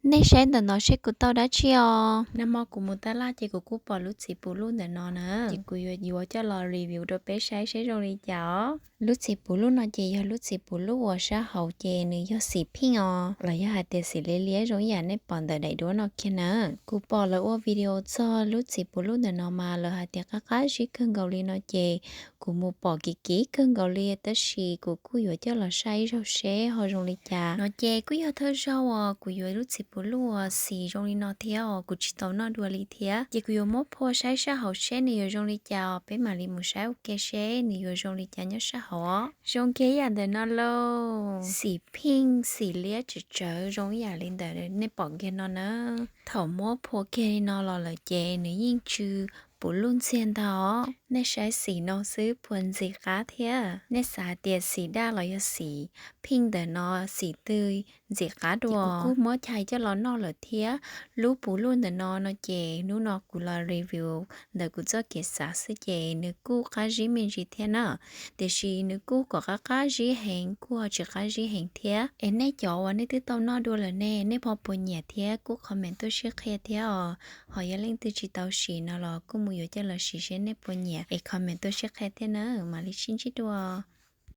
Nej saib ntawm no seb kuv tau dab tsi os. Nag hmo kuv mus taj laj ces kuv kuj pom lub txiv puv luj ntawm no na, ces kuv yuav yuav coj los review rau peb saib seb zoo li cas os. Lub txiv puv luj no ces yog lub txiv puv luj uas sab hauv ces nws yog xim pink os, los yog hais tias xim liab liab zoo ib yam nej pom ntawm daim duab no kiag na. Kuv pom lawv ua video txog lub txiv puv luj ntawm no mas lawv hais tias qab qab zib kawg nkaus li no ces kuv mus pom kim kim kawg nkaus li, tab sis kuv kuj yuav coj los saib ib zaug seb ho zoo li cas. No ces kuj yog thawj zaug uas kuv yuav lub txiv puv luj uas xim zoo li no thiab os, kuv tsis tau noj dua li thiab. Ces kuv yuav muab phua saib sab hauv seb nws yuav zoo li cas os, peb mam li mus saib ua ke seb nws yuav zoo li cas nyob sab hauv os. Zoo kiag ib yam ntawm no lauj, xim pink xim liab tsawv tsawv zoo ib yam li ntawm nej pom kiag no na. Thaum muab phua kiag li no los lawm ces nws yeej tsw puv luj ntxiag ntag os. Nej saib xim no xwb puas ntxim qab thiab? Nej xav hais tias xim daj los yog xim pink ntawm no xim twg ntxim qab dua? Kuv kuj muab chais coj los noj lawm thiab. Lub puv luj ntawm no no ces hnub no kuv los review ntawm kuv txoj kev xav xwb ces nws kuj qab zib me ntsis thiab na, tiam sis nws kuj kom qab qab zib heev kuj ho tsis qab zib heev thiab. Es nej cov uas nej twb tau noj dua lawm ne, nej ho puas nyiam thiab kuj comment tuaj sib qhia thiab os. Ho yog leej twg tsis tau sim no los kuj mus yuav coj los sim seb nej puas nyiam es comment tuaj sib qhia thiab na, mam li sib ntsib dua.